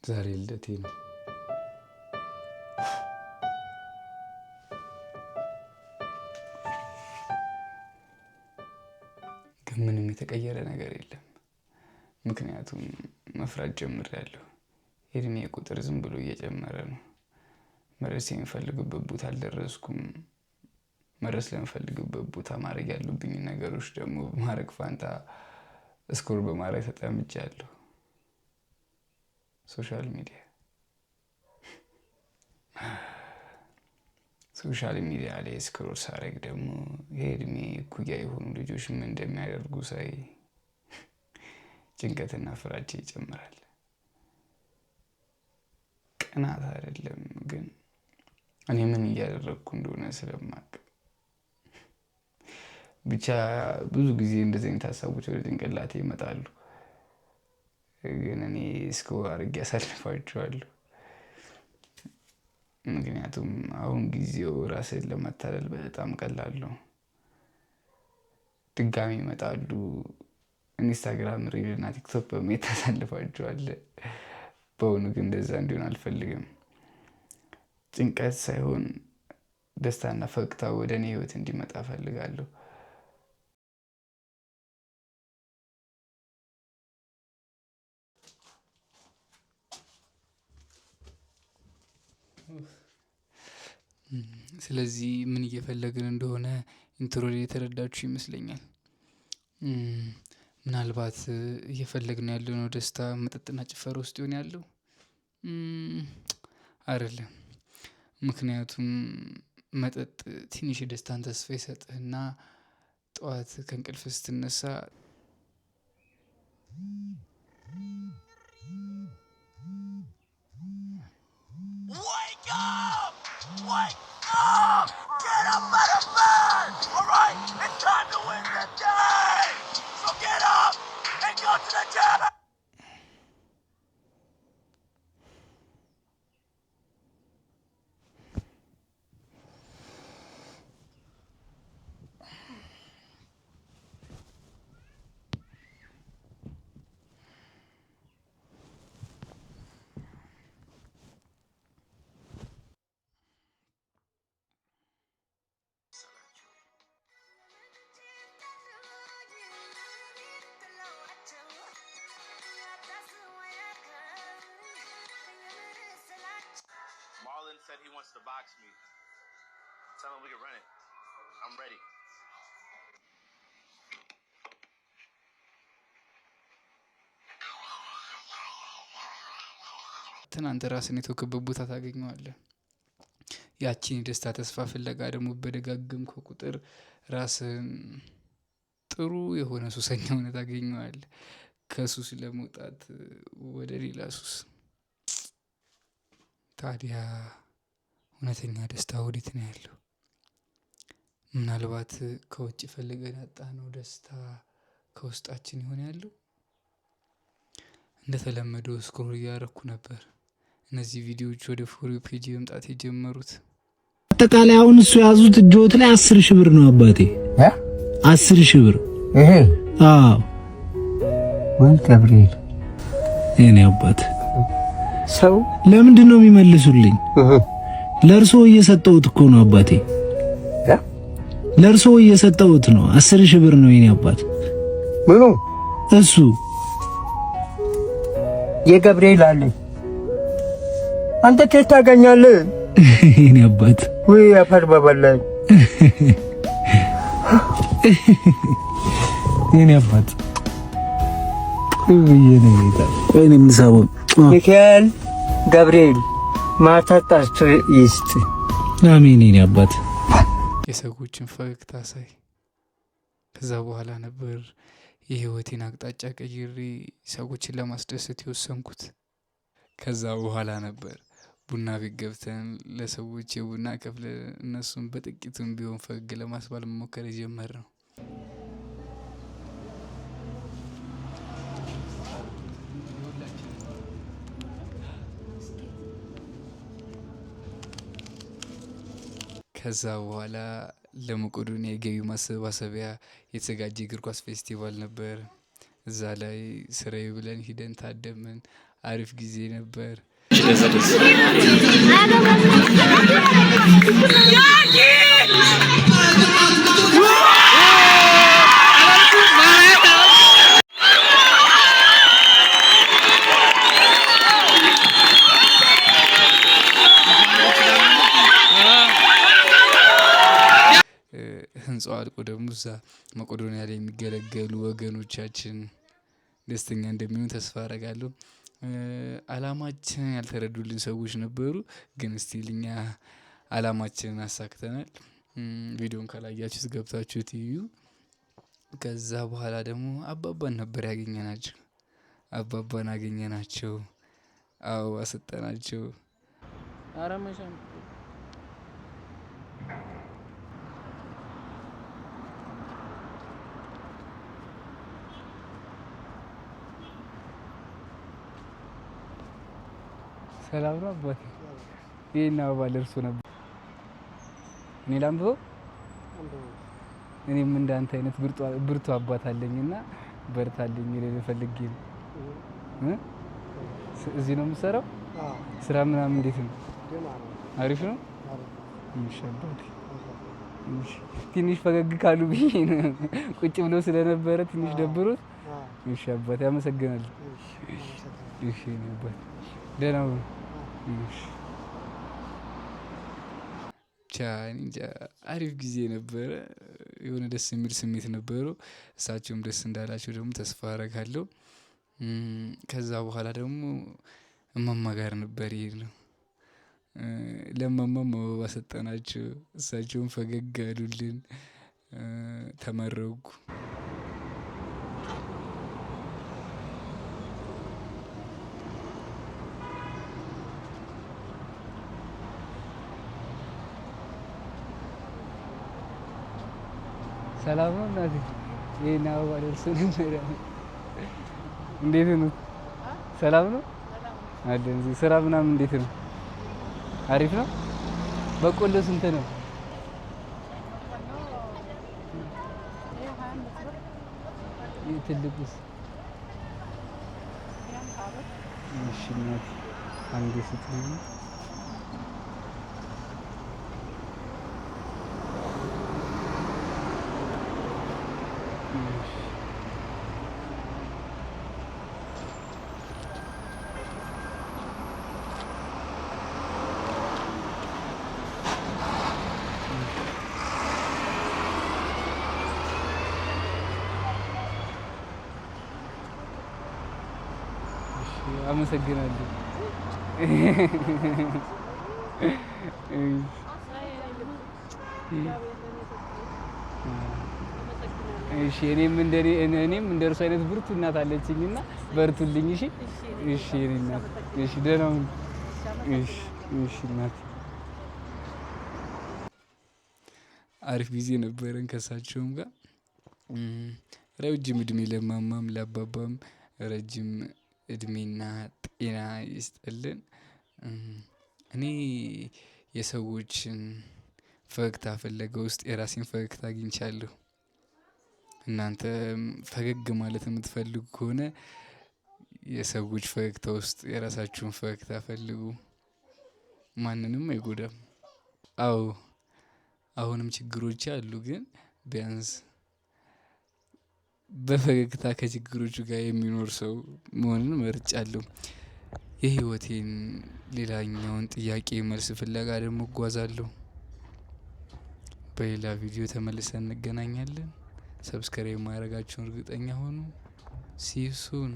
ዛሬ ልደቴ ነው። ግን ምንም የተቀየረ ነገር የለም። ምክንያቱም መፍራት ጀምሬያለሁ። የእድሜ ቁጥር ዝም ብሎ እየጨመረ ነው። መድረስ የምፈልግበት ቦታ አልደረስኩም። መድረስ ለምፈልግበት ቦታ ማድረግ ያሉብኝ ነገሮች ደግሞ በማድረግ ፋንታ scroll በማድረግ ተጠምጃለሁ። Social media social media ላይ scroll ሳደርግ ደግሞ የእድሜ እኩያ የሆኑ ልጆች ምን እንደሚያደርጉ ሳይ ጭንቀትና ፍራቻ ይጨምራል። ቅናት አይደለም፣ ግን እኔ ምን እያደረግኩ እንደሆነ ስለማቅ ብቻ ብዙ ጊዜ እንደዚህ አይነት ሀሳቦች ወደ ጭንቅላቴ ይመጣሉ። ግን እኔ scroll አድርጌ አሳልፋቸዋለሁ። ምክንያቱም አሁን ጊዜው ራስን ለማታለል በጣም ቀላል ነው። ድጋሚ ይመጣሉ። Instagram reel እና TikTok በማየት ታሳልፋቸዋለህ። በእውኑ ግን እንደዛ እንዲሆን አልፈልግም። ጭንቀት ሳይሆን ደስታና ፈገግታ ወደ እኔ ህይወት እንዲመጣ እፈልጋለሁ። ስለዚህ ምን እየፈለግን እንደሆነ intro ላይ የተረዳችሁ ይመስለኛል። ምናልባት እየፈለግን ያለነው ደስታ መጠጥና ጭፈራ ውስጥ ይሆን ያለው? አይደለም። ምክንያቱም መጠጥ ትንሽ የደስታን ተስፋ ይሰጥህና ጠዋት ከእንቅልፍ ስትነሳ Wake up! Wake up! Get up out of bed! All right, it's time to win the day! So get up and go to the gym! Marlon said he wants to box me. Tell him we can run it. I'm ready. ትናንት ራስን የተውክበት ቦታ ታገኘዋለህ። ያቺን የደስታ ተስፋ ፍለጋ ደግሞ በደጋገምከው ቁጥር ራስህን ጥሩ የሆነ ሱሰኛ ሆነህ ታገኘዋለህ። ከሱስ ለመውጣት ወደ ሌላ ሱስ። ታዲያ እውነተኛ ደስታ ወዴት ነው ያለው? ምናልባት ከውጭ ፈልገን ያጣነው ደስታ ከውስጣችን ይሆን ያለው? እንደተለመደው scroll እያደረኩ ነበር። እነዚህ ቪዲዮዎች ወደ For You page መምጣት የጀመሩት። አጠቃላይ አሁን እሱ የያዙት እጆት ላይ 10,000 ብር ነው አባቴ። 10,000 ብር። ይሄ? አዎ። ወይ ገብርኤል። የኔ አባት። ሰው ለምንድን ነው የሚመልሱልኝ? ለእርሶ እየሰጠሁት እኮ ነው አባቴ። ለእርሶ እየሰጠሁት ነው። 10,000 ብር ነው የኔ አባት። ምኑ? እሱ። የገብርኤል አለኝ። አንተ ከየት ታገኛለህ? የኔ አባት። ወይ አፈር በበላኝ። የኔ አባት፣ የኔ ጌታ። ቆይ እኔ የምሳበው። ሚካኤል ገብርኤል ማታ ጠርቶ ይስጥ። አሜን የኔ አባት። የሰዎችን ፈገግታ ሳይ ከዛ በኋላ ነበር የህይወቴን አቅጣጫ ቀይሬ ሰዎችን ለማስደሰት የወሰንኩት። ከዛ በኋላ ነበር ቡና ቤት ገብተን ለሰዎች የቡና ከፍለን እነሱን በጥቂቱም ቢሆን ፈገግ ለማስባል መሞከር የጀመርነው። ከዛ በኋላ ለመቄዶንያ የገቢ ማሰባሰቢያ የተዘጋጀ የእግር ኳስ ፌስቲቫል ነበር። እዛ ላይ ስራዬ ብለን ሂደን ታደምን። አሪፍ ጊዜ ነበር። ህንፃው አልቆ ደግሞ እዛ መቄዶንያ ላይ የሚገለገሉ ወገኖቻችን ደስተኛ እንደሚሆን ተስፋ አደርጋለሁ። አላማችንን ያልተረዱልን ሰዎች ነበሩ፣ ግን still እኛ አላማችንን አሳክተናል። ቪዲዮን ካላያችሁት ገብታችሁ ትዩ። ከዛ በኋላ ደግሞ አባባን ነበር ያገኘናቸው። አባባን አገኘናቸው። አዎ አሰጠናቸው። ሰላም ነው አባቴ። ይሄን አበባ ለእርሶ ነበር። እኔ ላንብበው። እኔም እንዳንተ አይነት ብርቱ አባት አለኝና በርታልኝ ልልህ ፈልጌ ነው። እዚህ ነው የምትሰራው? ስራ ምናምን እንዴት ነው? አሪፍ ነው። እሺ አባቴ። እሺ ትንሽ ፈገግ ካሉ ብዬ ነው። ቁጭ ብሎ ስለነበረ ትንሽ ደብሮት። እሺ አባቴ አመሰግናለሁ። እሺ አባቴ ደህና ሁኑ። ብቻ እኔ እንጃ አሪፍ ጊዜ ነበረ። የሆነ ደስ የሚል ስሜት ነበረው። እሳቸውም ደስ እንዳላቸው ደግሞ ተስፋ አደርጋለሁ። ከዛ በኋላ ደግሞ እማማ ጋር ነበር የሄድነው። ለእማማም አበባ ሰጠናቸው፣ እሳቸውም ፈገግ አሉልን። ተመረጉ። ሰላም ነው እናቴ። ይሄን አበባ ደርሶ ነበር። እንዴት ነው? ሰላም ነው አለን። እዚህ ስራ ምናምን እንዴት ነው? አሪፍ ነው። በቆሎ ስንት ነው? ትልቁስ? እሺ እናቴ አንዴ ስጥልኝ። አመሰግናለሁ። እሺ እኔም እንደ እኔም እንደ እርሱ አይነት ብርቱ እናት አለችኝና በርቱልኝ። እሺ እሺ እኔ እናት እሺ፣ ደህና ሁኑ። እሺ እሺ እናት አሪፍ ጊዜ ነበረን ከእሳቸውም ጋር። ረጅም እድሜ ለማማም ለአባባም ረጅም እድሜና ጤና ይስጥልን። እኔ የሰዎችን ፈገግታ ፍለጋ ውስጥ የራሴን ፈገግታ አግኝቻለሁ። እናንተም ፈገግ ማለት የምትፈልጉ ከሆነ የሰዎች ፈገግታ ውስጥ የራሳችሁን ፈገግታ ፈልጉ። ማንንም አይጎዳም። አዎ አሁንም ችግሮች አሉ፣ ግን ቢያንስ በፈገግታ ከችግሮቹ ጋር የሚኖር ሰው መሆንን መርጫለሁ። የህይወቴን ሌላኛውን ጥያቄ መልስ ፍለጋ ደግሞ እጓዛለሁ። በሌላ ቪዲዮ ተመልሰን እንገናኛለን። Subscribe ማድረጋችሁን እርግጠኛ ሆኑ። See you soon.